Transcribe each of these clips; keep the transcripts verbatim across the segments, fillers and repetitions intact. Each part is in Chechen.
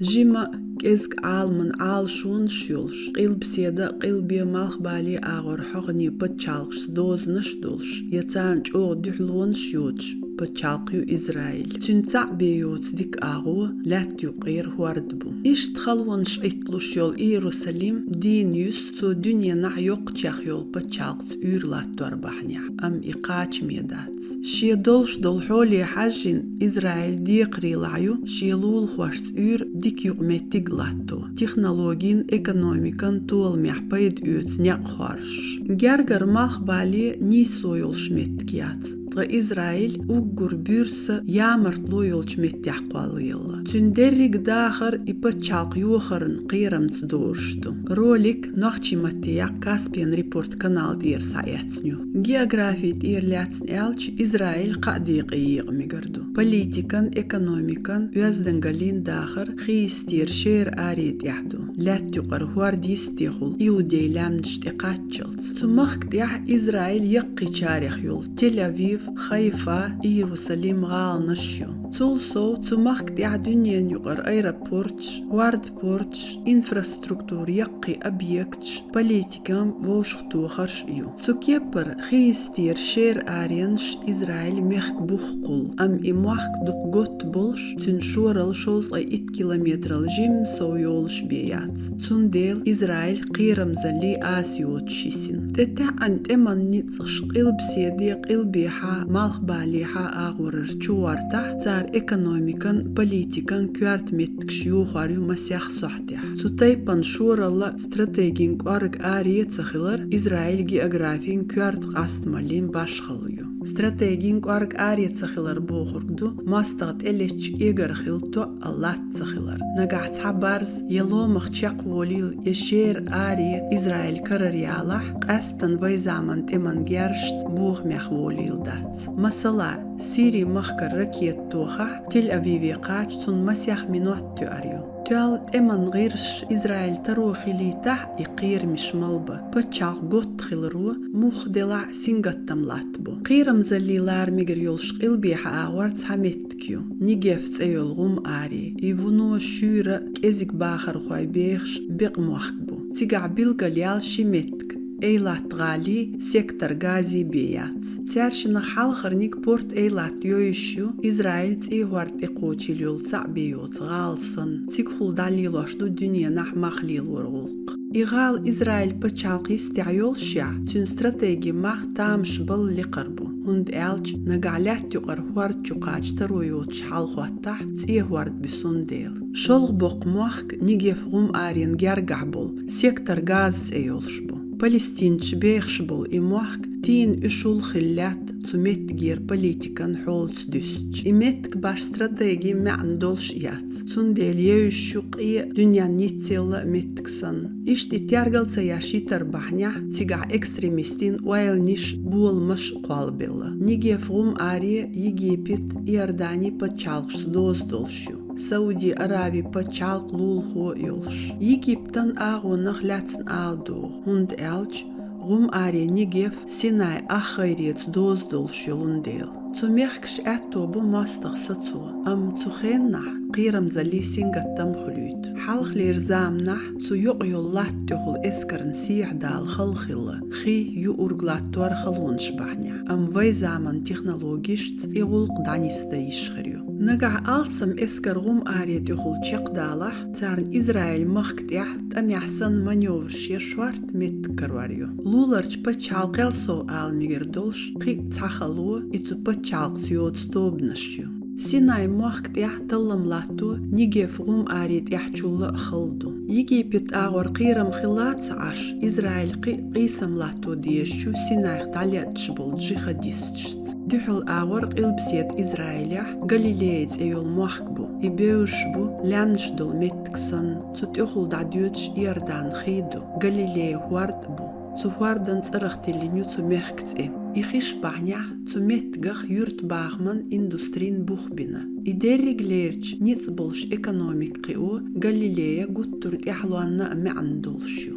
Жима а, кӀезига Ӏаламан Ӏалашонаш а йолуш, къилбаседа а, къилбе а, малхбале а агӀор хьогӀане пачхьалкхашца дозанаш а долуш, я царна чӀогӀа дуьхьалонаш а йоцуш пачхьалкх ю Израиль. Цуьнан цхьаъ бен йоцу дика агӀо лаьтта юккъера хӀорд бу. Иштта халонаш Ӏитталуш йолу Иерусалим дийна юьсу, цо дуьненахь йоккхачех йолу пачхьалкхца уьйр латтор бахьанехь, амма и кхачаме дац. Шен долуш долу хьоле хьаьжжина, Израиль декхарийлахь ю шен лулахошца уьйр дика юкъаметтиг а латто, технологийн, экономикан толамех пайда оьцу некъ хоржуш. Гергара малхбале нийсо йолуш меттиг яц. Ткъа Израиль уггар буьрса, ямартло йолчу меттехь кхоллаелла. Цуьнан дерриг дахар и пачхьалкх йохаран кхерамца дозуш ду. Ролик нохчийн матте яккха Каспиан Репорт канал тӀера схьаэцна ю. Географи тӀера лаьцна аьлча, Израиль кхаа декъе екъа мегар ду. Политикан, экономикан, оьздангаллин дахар хи йистера шера аре тӀехь ду. Лаьтта юкъара хӀорд йистехула Иудей лаьмнаш тӀекхаччалц. Цу махка тӀехь Израиль яккхийчарех йолу Тель-Авив, Хайфа, Иерусалим гӀаланаш ю. Цул сов, цу махка тӀехь дуьненан юкъара аэропорташ, хӀордпорташ, инфраструктура яккхий объекташ, политикан вовшахтохарш а ю. Цу кепара хи йистера шера аренаш Израиль мехкан бух кхуллу, амма и мохк дукха готта болуш, цуьнан шоралла шовзткъе итт километрал жимма сов йолуш бен яц. Цундела Израиль кхерамзаллий аса йоцуш йисина. ТӀетаьӀӀина тӀеман ницкъаш къилбаседе, къилбехьа, малхбалехьа агӀорара чугӀортахь, цара экономикан, политикан коьрта меттигаш йохор ю масех сохьтехь. Цу тайпана шоралла стратегин кӀорга аре ца хилар Израиль географин коьрта къастамаллин башхалла ю. Стратегин кӀорга аре ца хилар бохург ду, мостагӀа тӀелеттачу эгара хила тоъал латта ца хилар. Нагахь цхьа барз я ломах чекхволийла, я шера аре Израиль карара ялахь, къаьсттина вайн заман тӀеман герзашца бохамех волийла дац. Масала, Сири махкара ракета тохахь, Тель-Авиве кхача цунна масех минот тоьар ю. Тоьлла тӀеман гӀирсаш Израиль таро хилийтахь, и кхерамаш малбан, пачхьалкх готта хиларо муха делахь а сингаттам латтабо. Кхерамзаллий лара мегар йолуш къилбехьа агӀор цхьа меттиг ю, Негев цӀе йолу гӀум аре. И вуно шуьйра кӀезиг бахархой бехаш бекъа мохк бу. Цигахь билгалъяьлла ши меттиг, Эйлат-гӀалий, сектор Газий бен яц. Цаьршиннах хьалхарниг порт Эйлат йовзуш ю, Израиль цӀен хӀорда тӀекхочийла йолу цхьаъ бен йоцу гӀала санна. Цигахула дӀалелош ду дуьненахь мах лелоран гӀуллакх. И гӀала Израиль пачхьалкх йистехь йолушехь, цуьнан стратегин мах тамашбала лекхар бу, хӀунда аьлча нагахь лаьтта юкъара хӀорда чу кхача таро йоцуш хьал хӀоттахь, цӀен хӀорд буьсун дела. ШолгӀа боккха мохк Негев гӀум аренан гергахь болу, сектор Газа цӀе йолуш бу. Палестинцаш бехаш болу и мохк тийна уьшул хила лаьтта цу меттигера политикан хьолаца дуьстича. И меттиг башха стратегин маьӀна долуш а яц, цундела евзаш ю къе дуьненан ниццелла а меттиг санна. Иштта и тергал ца еш йитар бахьанехь, цигахь экстремистийн ойланаш, боламаш кхоллабелла. Негев гӀум аре Египет, Иордани пачхьалкхашца доза долуш ю. Сауди Араби пачхьалкх лулахо а йолуш. Египтан агӀонах лаьцна ала догӀу, хӀунда аьлча гӀум аре Негев Синай ах гӀайреца доза долуш йолун дела. Цу мехкаш аьтто бу мостагӀа сацо, амма цу хеннахь кхерамзаллий сингаттам хуьлуьйту. Хьалхалера заманахь цу юкъа йолу латта тӀехула эскарна сехьа дала хала хилла, хи, юург латтор халонаш бахьанехь, амма вайн заман технологешца и гӀуллакх дӀанисдан йиш хир ю. Нагахь алсам эскар гӀум аре тӀехула чекхдалахь, царна Израиль махка тӀехь тӀамехь санна маневраш ян шорта меттиг карор ю. Луларчу пачхьалкхел сов ала мегар долуш кхин а цхьа хало и цу пачхьалкхца йоцу тобанаш ю. Синай мохк тӀехь таллам латто Негев гӀум аре тӀехьчулла а хала ду. Египет агӀор кхерам хилла а ца Ӏаш, Израиль кхин а къийсам латто дезаш ю Синайх дӀалеӀдаш болу джихадисташца. Дуьхьал агӀор къилбаседа Израилехь Галилея цӀе йолу мохк бу. И бевзаш бу лаьмнаш долу меттиг санна, цу тӀехула дӀадоьдуш Иордан хи ду, Галилея хӀорд а бу. Цу хӀордан цӀарах тиллина ю цу мехка цӀе. И хиш бахьанехь цу меттигах юьртабахаман индустрин бух бина. И дерриг лерча, ницкъ болуш экономика кхио Галилея гуттар а тӀаьхьалонна а маьӀна долуш ю.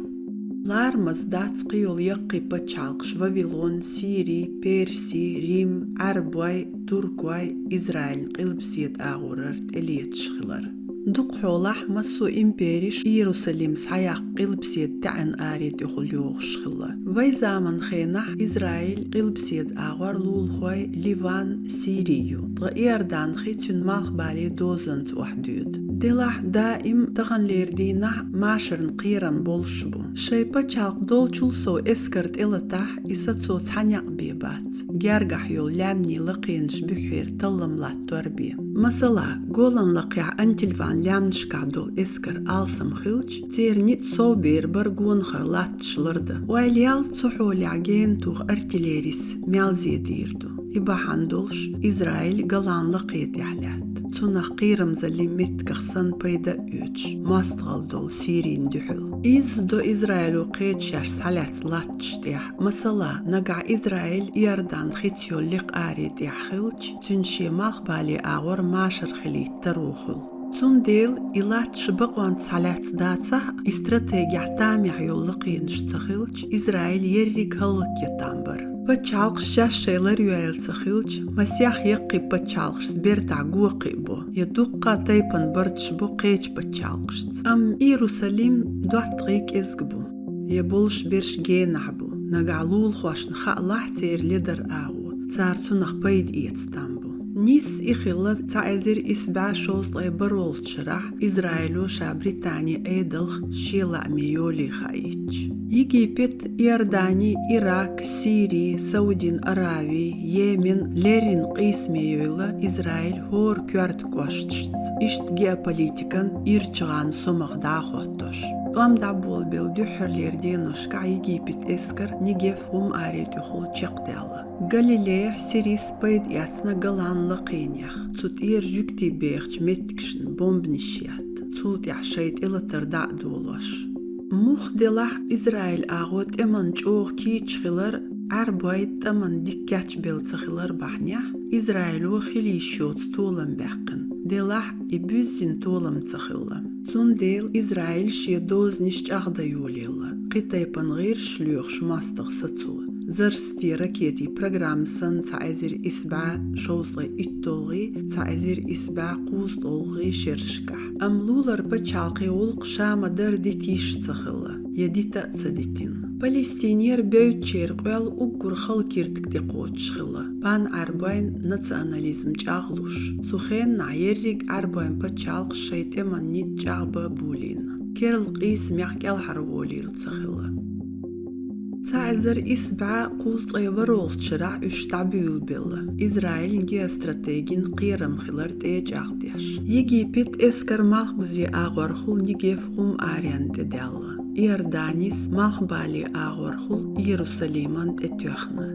Ларамаза дац кхийолу яккхий пачхьалкхаш Вавилон, Сири, Перси, Рим, Ӏаьрбой, туркой Израиль къилбаседа агӀорара тӀелеташ хилар. Дукха хьолахь массо а империш Иерусалим схьаяккха къилбаседа таьӀан аре тӀехула йогӀуш хилла. Вай заман хенахь Израиль къилбаседа агӀор лулахой Ливан, Сири ю. Ткъа Иордан хи цуьнан малхбале дозанца охьадоьду. Делахь даим таханлера дийнахь машарна кхерам болуш бу. Шайн пачхьалкх долчул сов эскар тӀелатахь, и сацо цхьа некъ бен бац. Гергахь йолу лаьмнийн лакхенаш буьххьера таллам латтор бен. Масала, Голан лакхехь Антильван лаьмнашкахь долу эскар алсам хилча, церан ницкъ совбер бара гонахара латташ лардан. Ойла ял, цу хьолехь гена тоха артиллерис мел зе дийр ду. И бахьана долуш Израиль Голан лакхе тӀехь лаьтта. Цунах кхерамзаллин меттигах санна пайда а оьцуш, мостагӀалла долу Сирина дуьхьал. Изза до Израило кхечу шаьш схьалаьцна латташ тӀехь, масала, нагахь Израиль Иордан хица йолу лекха аре тӀехь хилча, цуьнан шен малхбале агӀор машар хилийта таро хуьлу. Цундела и латташ бакъонца схьалаьцна дацахь а, и стратегехь тамехь йолу лакхенаш ца хилча, Израиль ерриг хӀаллакьян там бара. Пачхьалкхаш шаьш шайн лар йойла ца хилча, масех яккхий пачхьалкхашца бертахь го кхиабо, я дуккха а тайпана барташ бо кхечу пачхьалкхашца. Амма Иерусалим доттагӀий кӀезиг бу, я болуш берш генахь бу. Нагахь лулахошна хаалахь церан ледар агӀо, цара цунах пайда эца там бу. Нийсса и хилла цхьа эзар исс бӀе шовзткъе бархӀолгӀачу шарахь Израило ша Британин Ӏедалх шен лааме йолий хаийтча. Египет, Иордани, Ирак, Сири, Саудин Арави, Йемен леррина къийсаме йойла Израиль хӀора коьрта кӀошташца, иштта геополитикан ирча гӀан сомах дӀахӀоттош. ТӀом дӀаболабелла дуьххьарлера деношкахь Египет эскар Негев гӀум аре тӀехула чекхдаьлла. Галилеяхь Сирис пайда эцна Голан лакхенех, цу тӀера жуьгтий бехачу меттигашна бомбанаш етта, цул тӀаьхьа шайн тӀелатар дӀа а долош. Муха делахь Израиль агӀо тӀеман чӀогӀа кийча хилар, Ӏаьрбойн тӀеман дика кечбелла ца хилар бахьанехь, Израило хила йиш йоцу толам баьккхина, делахь и буьззина толам ца хилла. Цундела Израиль шен дозанаш чӀагӀдан йолаелла, кхин тайпана гӀирсаш лоьхуш мостагӀа сацо, заррацтийн ракетийн программа санна цхьа эзар исс бӀе шовзткъе итт долгӀий, цхьа эзар исс бӀе кхузткъолгӀий шерашкахь. Амма лулара пачхьалкхе гӀуллакх ша ма-дарра дита йиш ца хилла, я дита а ца дитина. Палестинера бевддачеран къоьлла уггар хала киртиг тӀекхочуш хилла, пан-Ӏаьрбойн национализм чӀагӀлуш. Цу хенахь ерриг Ӏаьрбойн пачхьалкхаш шайн тӀеман ницкъ чӀагӀбан болийна. Керла къийсамех кӀелхьарволийла ца хилла. Цхьа эзар исс бӀе кхузткъе ворхӀалгӀачу шарахь уьш дӀабуьйлабелла, Израилан геостратегин кхерам хилар тӀечӀагӀдеш. Египет эскар малхбузе агӀорхула Негев гӀум аренна тӀедаьлла. Иорданис малхбале агӀорхула Иерусалиман тӀетоьхна.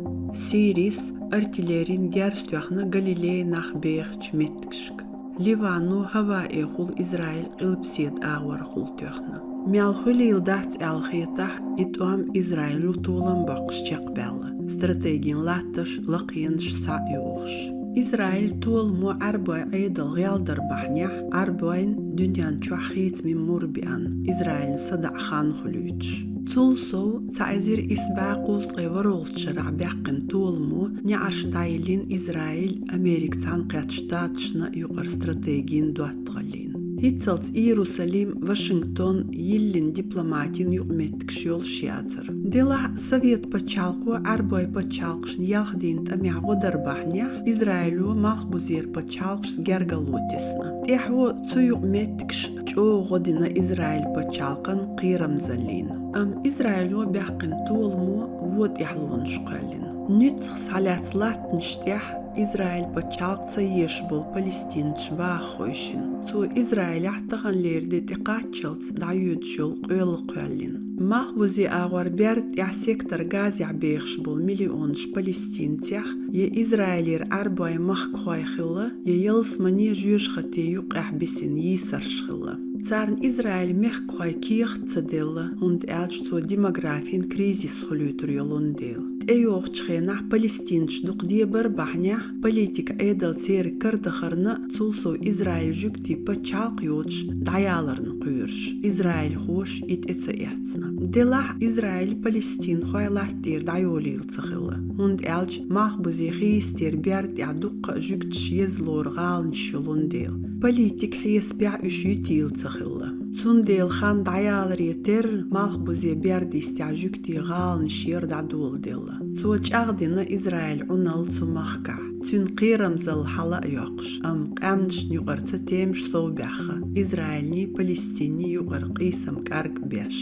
Сирис артиллерин герз тоьхна Галилейн нах бехачу меттигашка. Ливано хӀаваэхула Израиль къилбаседа агӀорхула тоьхна. Мел хуьлийла дац аьлла хетахь, и тӀом Израило толам боккхуш чекхбаьлла, стратегин латташ, лакхенаш схьа а йохуш. Израиль толамо Ӏаьрбойн Ӏедал гӀелдар бахьанехь, Ӏаьрбойн дуьнен чохь хийцамийн мур беана, Израилна садаӀа хан хуьлуьйтуш. Цул сов, цхьа эзар исс бӀе кхузткъе ворхӀалгӀачу шарахь баьккхина толамо неӀарш дӀайиллина Израиль, Америка Цхьаьнакхеттачу Штаташна юкъара стратегин доттагӀаллин. ХӀинццалц Иерусалим, Вашингтон йиллина дипломатин юкъаметтигаш йолуш яцара. Делахь Совет пачхьалкхо Ӏаьрбойн пачхьалкхашна ялх дийнан тӀамехь гӀо дар бахьанехь, Израило малхбузера пачхьалкхашца гергарло тесна. ТӀаьхьо цу юкъаметтигаш чӀогӀа гӀо дина Израиль пачхьалкхан кхерамзаллина. Амма Израило баьккхина толамо вон тӀаьхьалонаш кхоьллина. Нуьцкъах схьалаьцна латтанаш тӀехь Израиль пачхьалкх ца езаш болу палестинцаш бахархойшна. Цо Израилехь таханлера де тӀекхаччалц дӀайоьдуш йолу къоьлла кхоьллина. Малхбузе агӀор берда тӀехь сектор Газехь бехаш болу миллионаш палестинцех я Израилера Ӏаьрбойн махкахой хилла, я ялсамане, жоьжахате юккъехь бисина йийсарш хилла. Царна Израиль мехкахой кехат ца делла, хӀунда аьлча цо демографин кризис хуьлуьйтур йолун дела. ТӀейогӀучу хенахь палестинцаш дукха дебар бахьанехь, политика Ӏедал церан карадахарна, цул сов Израиль жуьгтий пачхьалкх йоцуш дӀаяларна кхоьруш, израильхоша и тӀе ца эцна. Делахь Израиль палестинхой латта тӀера дӀайолийла ца хилла, хӀунда аьлча малхбузе хи йистера берда тӀехь дуккха а жуьгташ еза лору гӀаланаш йолун дела. Политик хьесапехь уьш ютийла ца хилла. Цундела хан дӀаяларе терра, малхбузе берда йистехь жуьгтийн гӀаланаш яр дӀадоладелла. Цо чӀагӀдина Израиль Ӏуналла цу махкахь, цуьнан кхерамзалла хьала а йоккхуш, амма къаьмнашна юкъара цатемаш совбаьхна, Израильний, Палестиний юкъара къийсам кӀарг а беш.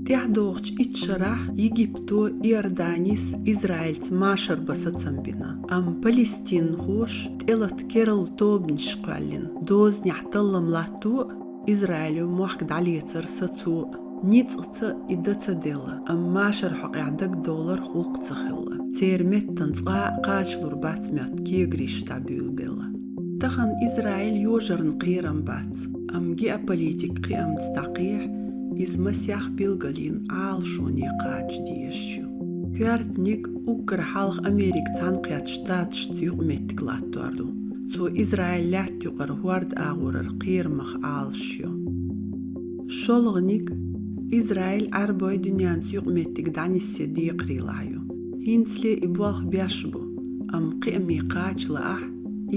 ТӀаьхьадогӀучу итт шарахь Египто, Иорданис Израильца машар бан сацам бина, амма палестинхоша тӀелата керла тобанаш кхоьллина, дозанехь таллам латто а, Израило мохк дӀалецар сацо а. Ницкъаца и дан ца делла, амма машар хьокъехь дагадовлар гӀуллакх ца хилла. Церан меттана цкъа а кхачалур бац моьтту кегарийша дӀабуьйлабелла. Тахана Израиль йожарна кхерам бац, амма геополитик кхиамца дӀакхехьа, иза масех билгалйина Ӏалашоне кхача дезаш ю. Коьртаниг, уггар хьалха Америка Цхьаьнакхеттачу Штаташца юкъаметтиг латтор ду. Цо Израиль лаьтта юкъара хӀорда агӀорара кхерамах Ӏалашйо. ШолгӀаниг, Израиль Ӏарбойн дуьненца юкъаметтиг дӀанисъян декхарийлахь ю. ХӀинцале и болх беш бу, амма кхиаме кхача лаахь,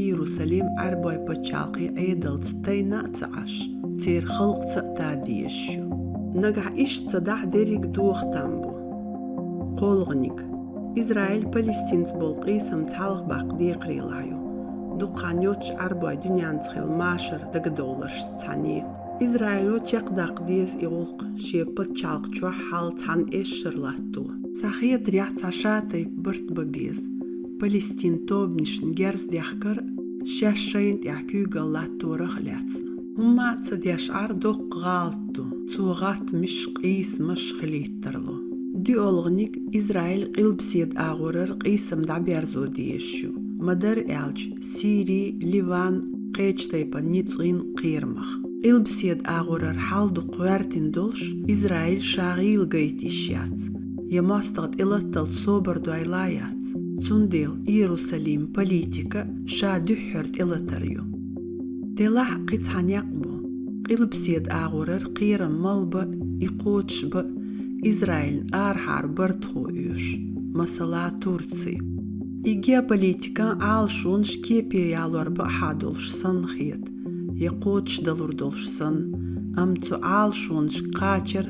Иерусалим Ӏарбойн пачхьалкхийн Ӏедалца тайна а ца Ӏаш, церан халкъаца а тадезаш ю. Нагахь иштта ца дахь, дерриг а доха там бу. КхоалгӀаниг, Израиль Палестинца болу къийсам цхьалха баккха декхарийлахь ю. Дукха хан йоццуш Ӏарбойн дуьненца хилла машар дагадовларшца цхьаьна. Израило чекхдаккха деза и гӀуллакх шен пачхьалкх чохь хьал цхьана эшшара латто. Схьахетарехь, цхьа ша тайпа барт бан беза: Палестин тобанашна герз дехкар а, шаьш шайна тӀехь куьйгалла латторах а лаьцна. ХӀумма а ца деш Ӏар доккха гӀалат ду, цо гӀаттамаш, къийсамаш хилийта тарло. ДоьалгӀаниг, Израиль Къилбаседа агӀорара къийсам дӀаберзо дезаш ю, ма-дарра аьлча, Сири, Ливан, кхечу тайпана ницкъийн кхерамах. Къилбаседа агӀорара хьал дукха гӀоьртина долуш, Израиль ша гӀийла гайта йиш яц, я мостагӀа тӀелаталц собар дойла а яц. Цундела Иерусалим политика ша дуьххьара тӀелатар ю. Делахь а кхин цхьа некъ бу. Къилбаседа агӀорара кхерам мел бан, и кхочушбан Израильна арахьара бартахо оьшу, масала, Турци. И геополитикан Ӏалашонаш кепе ялор бан хьадолуш санна хета, я кхочушдалур долуш санна, амма цу Ӏалашонашка кхачар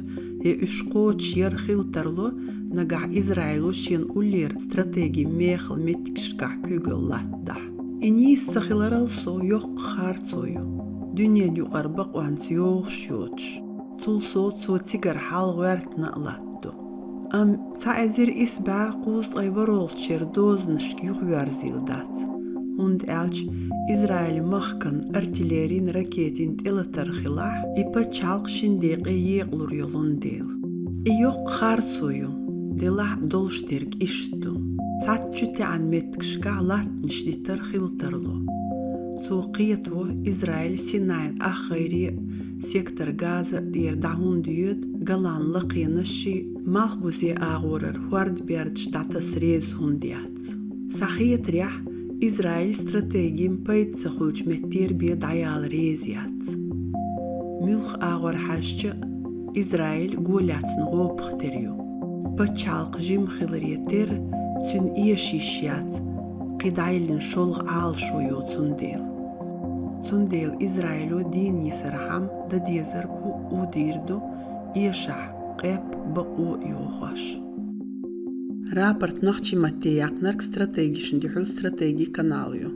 я уьш кхочушъяр хила тарло, нагахь Израило шена уллера стратегин мехала меттигашкахь куьйгалла латтадахь. И нийса ца хиларал сов йоккха харцо ю, дуьненаюкъара бакъонца йогӀуш йоцуш. Цул сов цо цигара хьал гӀоьртина а латтадо. Амма цхьа эзар исс бӀе кхузткъе ворхӀалгӀачу шеран дозанашка юхаверзийла дац, хӀунда аьлча Израиль махкана артиллерин, ракетин тӀелатар хилахь, и пачхьалкх шина декъе екъалур йолун дела. И йоккха харцо ю, делахь а долуш дерг иштта ду. Цхьацца чу таьӀна меттигашкахь латтанаш дитар хила тарло. Цо кхетаво Израиль Синайн ахгӀайре а, сектор Газа а тӀера дӀа хӀунда йоьду Голан лакхенаш а, малхбузе агӀорара хӀордбердаш дӀатаса реза хӀунда яц. Схьахетарехь, Израиль стратегин пайда ца хуьлучу меттера бен дӀаяла реза яц. Муьлхха агӀор хьаьжча а, Израиль го лаьцна гӀопах тера ю. Пачхьалкх жима хиларе терра, цуьнан эша йиш яц, кхин дӀайиллина шолгӀа Ӏалашо йоцун дела. Цундела Израило дийна йисархьама дан дезарг хӀуъа удийр ду, эшахь къепе, бакъо а йохош. Рапорт нохчийн матте яьккхинарг «Стратегишна дуьхьал» стратегин канал ю.